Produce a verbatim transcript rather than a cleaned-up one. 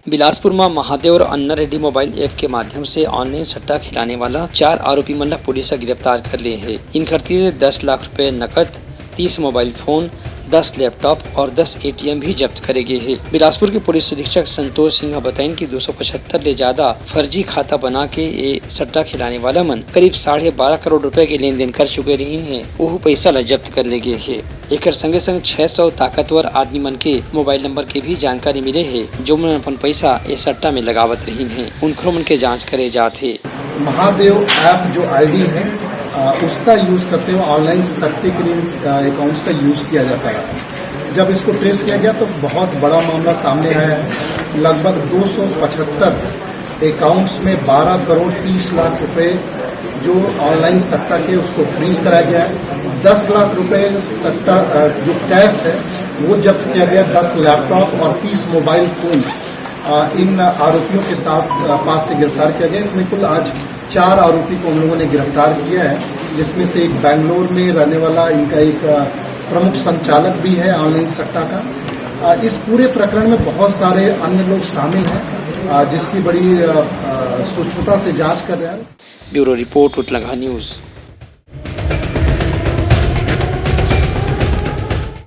बिलासपुर म महादेव और अन्ना Reddy mobile app के माध्यम से ऑनलाइन सट्टा खिलाने वाला चार आरोपी मन ला पुलिस ह गिरफ्तार कर लिए हे। इनकर तीर दस लाख रुपए नकद, तीस मोबाइल फोन, दस लैपटॉप और दस एटीएम भी जब्त करे गे हे। बिलासपुर के पुलिस अधीक्षक संतोष सिंह ह बताइन कि दो सौ पचहत्तर ले ज्यादा फर्जी खाता बना के ये सट्टा खिलाने वाला मन करीब साढ़े बारह करोड़ रुपए के लेन देन कर चुके रहिन हे, ओहू पैसा ला जब्त कर ले गे हे। एकर संगे संग छह सौ ताकतवर आदमी मन के मोबाइल नंबर के भी जानकारी मिले हे, जो मन अपन पैसा ए सट्टा में लगावत रहिन हे, उनखरो मन के जांच करे जात हे। महादेव ऐप जो आईडी है, अ, उसका यूज करते हुए ऑनलाइन सट्टे के लिए, अ, अकाउंट्स का यूज किया जाता है। जब इसको ट्रेस किया गया तो बहुत बड़ा मामला सामने आया है। लगभग दो सौ पचहत्तर अकाउंट्स में बारह करोड़ तीस लाख रुपए जो ऑनलाइन सट्टा के, उसको फ्रीज कराया गया है। दस लाख रुपए सट्टा, अ, जो कैश है, वो जब्त किया गया। दस लैपटॉप और तीस मोबाइल फोन्स, अ, इन आरोपियों के साथ, अ, पास से गिरफ्तार किया गया। इसमें कुल आज चार आरोपी को हम लोगों ने गिरफ्तार किया है, जिसमें से एक बैंगलोर में रहने वाला इनका एक, अ, प्रमुख संचालक भी है ऑनलाइन सट्टा का। अ, इस पूरे प्रकरण में बहुत सारे अन्य लोग शामिल हैं, अ, जिसकी बड़ी, अ, अ, सूक्ष्मता से जांच कर रहे हैं। Bureau report, Utlangha news.